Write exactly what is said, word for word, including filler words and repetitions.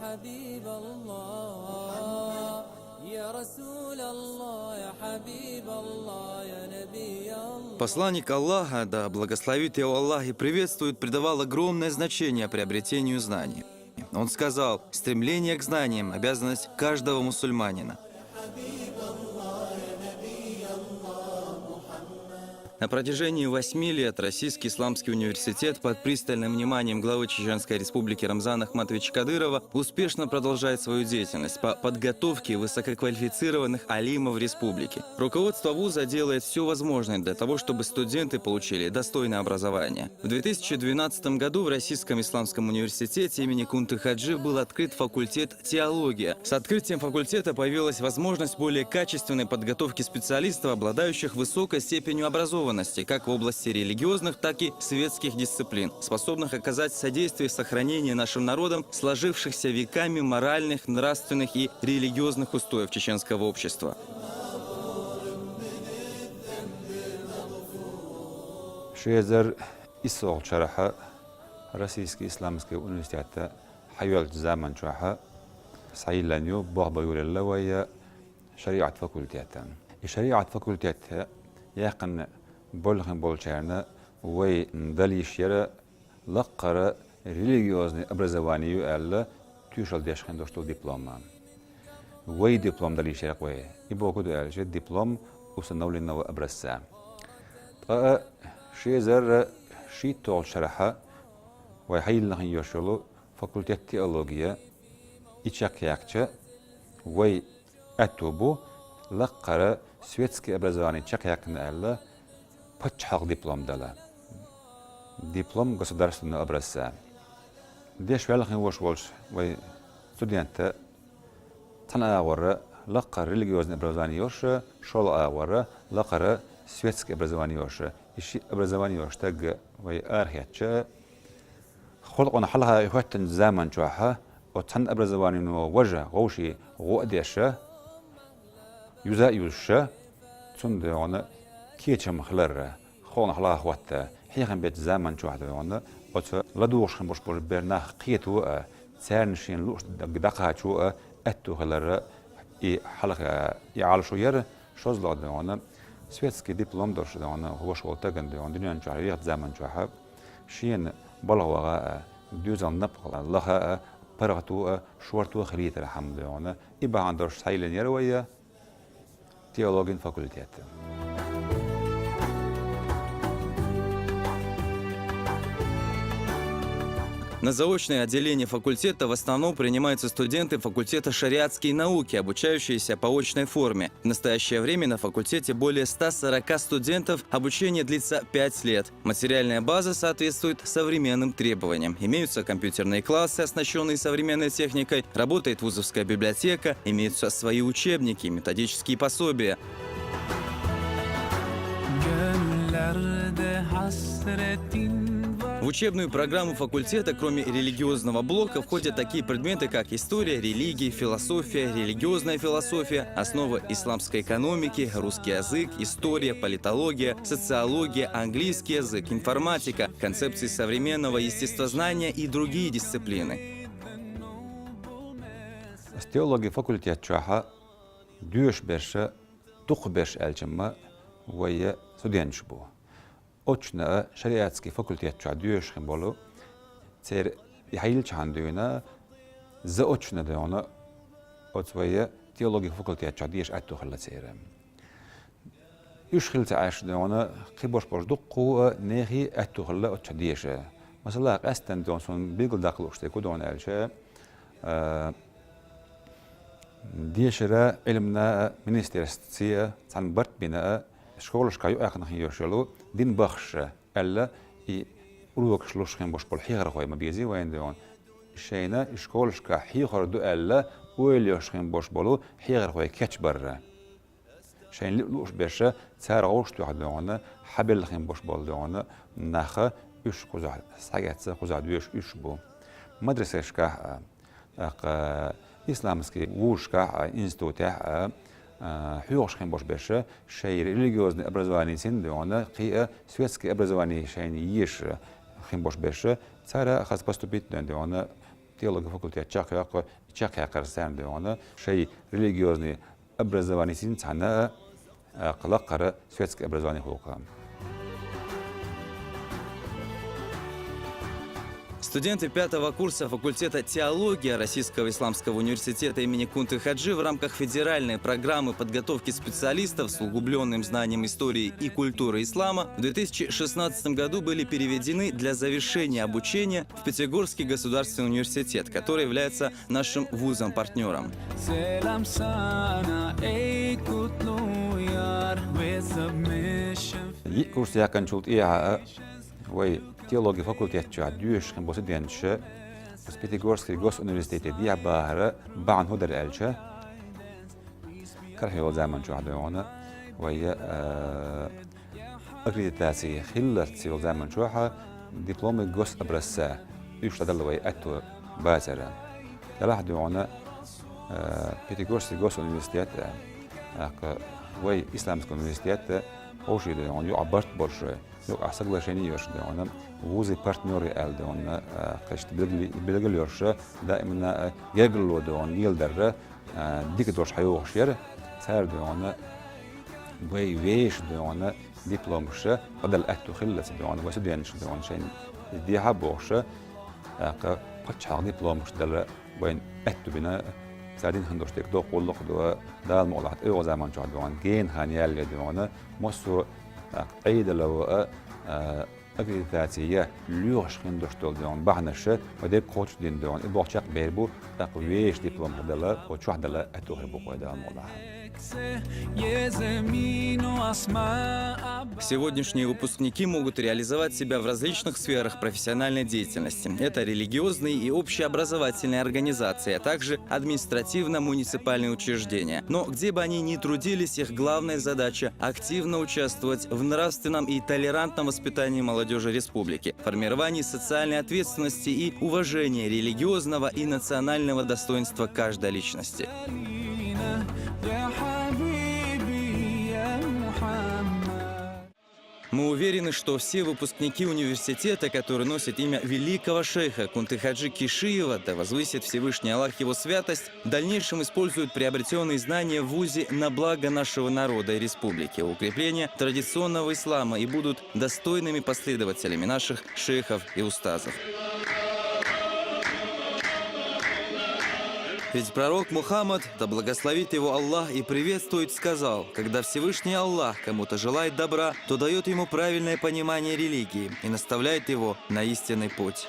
حبيب الله، يا رسول الله، يا حبيب الله، يا نبي الله. Посланник Аллаха, да благословит его Аллах и приветствует, придавал огромное значение приобретению знаний. Он сказал: «Стремление к знаниям — обязанность каждого мусульманина». На протяжении восьми лет Российский исламский университет под пристальным вниманием главы Чеченской Республики Рамзана Ахматовича Кадырова успешно продолжает свою деятельность по подготовке высококвалифицированных алимов республики. Руководство вуза делает все возможное для того, чтобы студенты получили достойное образование. В две тысячи двенадцатом году в Российском исламском университете имени Кунты Хаджи был открыт факультет теология. С открытием факультета появилась возможность более качественной подготовки специалистов, обладающих высокой степенью образованности как в области религиозных, так и светских дисциплин, способных оказать содействие в сохранении нашим народом сложившихся веками моральных, нравственных и религиозных устоев чеченского общества. Ши эзар иссалгӀача шарахьа Российский исламский университета хьайоалача заман чухьа схьайиллина ю, бохбайолла вай шариӀат факультета. И шариӀат факультета яьккхина болхин болчарна вай дала йиш яра лакхара религиозный образование ю аьлла, тоьшалла деш хинна долаш дола диплома. Вай диплом дала йиш яра вай. И бохург ду аьлча, диплом усыновленного образца. Ткъа ши эзар шийтталгӀача шарахьа вай хьайиллина хинна йолаш йола факультет теология, и чакхъяьккхача, вай аьттув бу лакхара светский образование чакхъяьккхина аьлла, паччахьалкхе диплом дала. Диплом государственного образца. Деш ваьлла хинна волаш волча вай студента цхьан агӀора лакхара религиозный образование йолаш, шоллагӀа агӀора лакхара светский образование йолаш. И ши образование йолаш стаг вай арахецча, халкъо хьалха и хӀоьттинча заман чухьа оцу цхьан образованино важа вовшийн гӀо а деш, юза а юзуш, цунна догӀана кечам хилар, халкъо хьалха хӀотта, хьехам бечу заман чухь догӀана, оцу ладугӀуш хинна болуш болу бер нах кхето а, царна шена лууш дӀакхачо а аьтту хилар, и хьалха и Ӏалашо яра, шозлагӀа догӀана, светский диплом долуш догӀана, хӀуш волу тагана догӀана, дуьнен чохь вехачу заман чохь, шена балха ваха а, доьзал напха лаха а, паргӀато а, шорто а хилийтархьама догӀана, и бахьана долуш схьайиллина яра вай теологин факультет. На заочное отделение факультета в основном принимаются студенты факультета шариатские науки, обучающиеся по очной форме. В настоящее время на факультете более ста сорока студентов, обучение длится пять лет. Материальная база соответствует современным требованиям. Имеются компьютерные классы, оснащенные современной техникой, работает вузовская библиотека, имеются свои учебники, методические пособия. В учебную программу факультета, кроме религиозного блока, входят такие предметы, как история религии, философия, религиозная философия, основы исламской экономики, русский язык, история, политология, социология, английский язык, информатика, концепции современного естествознания и другие дисциплины. Теологи факультет чохь доьшуш берш дукхахберш аьлча-м вай студенташ бу. Очно а шариатский факультет чохь доьшуш хин болу, церан и хьайиллачхьана дуьйна, заочно догӀана, оцу вай теологи факультет чохь деша аьтту хилла церан. Уьш хилла ца Ӏаш догӀана, кхин бош болуш дуккха а нехий аьтту хилла оцу чохь деша. Масала, къаьстина догӀана суна билггал даккха лууш дерг ду догӀана аьлча, а, дешара, Ӏилмана а, министерстваца а цхьаьна барт бина а, школашкахь юкъаьхна хин йолуш йолу дин бахша аьлла, и урокаш луш хин бош болу хьехархой ма безий вайна догӀана. Шайна и школашкахь хьехар ду аьлла, ойла йош хин бош болу хьехархой кечбарра. Шайна лиъ лууш берш цара гӀовш тоьхна догӀана, хьабелла хин бош болу догӀана, нах уьш кхузахь схьагеца, кхузахь доьшуш уьш бу. Мадрасашкахь а, тӀаккха исламский вузашкахь а, институтехь а, а, хьоьхуш хин бош берш, шайн религиозный образованица догӀана, кхин а светский образование шайна еш хин бош берш, цара хаза поступить дойна догӀана, Теологи факультет чакхъяккха, чакхъяккхар санна дегӀана, шоай религиозни образованиесин цхьана, а, кхалаккхара светски образование хӀокха. Студенты пятого курса факультета теологии Российского исламского университета имени Кунты Хаджи в рамках федеральной программы подготовки специалистов с углублённым знанием истории и культуры ислама в две тысячи шестнадцатом году были переведены для завершения обучения в Пятигорский государственный университет, который является нашим вузом-партнёром. Selam sana ey kutlu yar ve submission. Йиъ курс яьккхинчул тӀехьагӀа вай теологи факультет чу доьшуш хинна бола студенташа Пятигорский госуниверситете дехьа бахара бахьана хӀун дар аьлча, карахь йолу заман чохь дегӀана вай, а, аккредитаци хиллалц йолу заман чохь дипломы гособразца уьш дӀадала вай аьтту бацара. Делахь дегӀана, а, Пятигорский госуниверситет, а, тӀаккха вай исламский университет, а, хӀокху шен дегӀана юкъахь барт болуш, юкъахь соглашение йолуш дегӀана, вузы-партнёры аьлла дегӀана, а, кхечу билгал-, билгал йолуш, даимана, а, гергарло дегӀана леладарра, а, дика долуш хьайогӀуш яра, цара дегӀана вай вешан дегӀана дипломаш дӀадала аьтту хиллалц дегӀана, вай студенташа дегӀана шайна дехьа а бохуш, тӀаккха паччахьалкхан дипломаш дала вайна аьтту бина, цара дина хинна долуш дерг доккха гӀуллакх а ду, Дала мукъалахь тӀейогӀу заман чохь дегӀана, гена хан ялале дегӀана, массо а, тӀаккха Ӏедало а, а, аккредитаци я лоьхуш хинна долуш долу дегӀана бахьанаш, вай дерг кхочушдина дегӀана, и болх чекхбер бу, тӀаккха вешан диплом дала, кху чохь дала аьтту хир бу кху вай Дала мукъалахь. Сегодняшние выпускники могут реализовать себя в различных сферах профессиональной деятельности. Это религиозные и общеобразовательные организации, а также административно-муниципальные учреждения. Но где бы они ни трудились, их главная задача — активно участвовать в нравственном и толерантном воспитании молодёжи республики, формировании социальной ответственности и уважении религиозного и национального достоинства каждой личности. Мы уверены, что все выпускники университета, который носит имя великого шейха Кунты-Хаджи Кишиева, да возвысит Всевышний Аллах его святость, в дальнейшем используют приобретённые знания в вузе на благо нашего народа и республики, укрепление традиционного ислама и будут достойными последователями наших шейхов и устазов. Ведь пророк Мухаммад, да благословит его Аллах и приветствует, сказал: «Когда Всевышний Аллах кому-то желает добра, то даёт ему правильное понимание религии и наставляет его на истинный путь».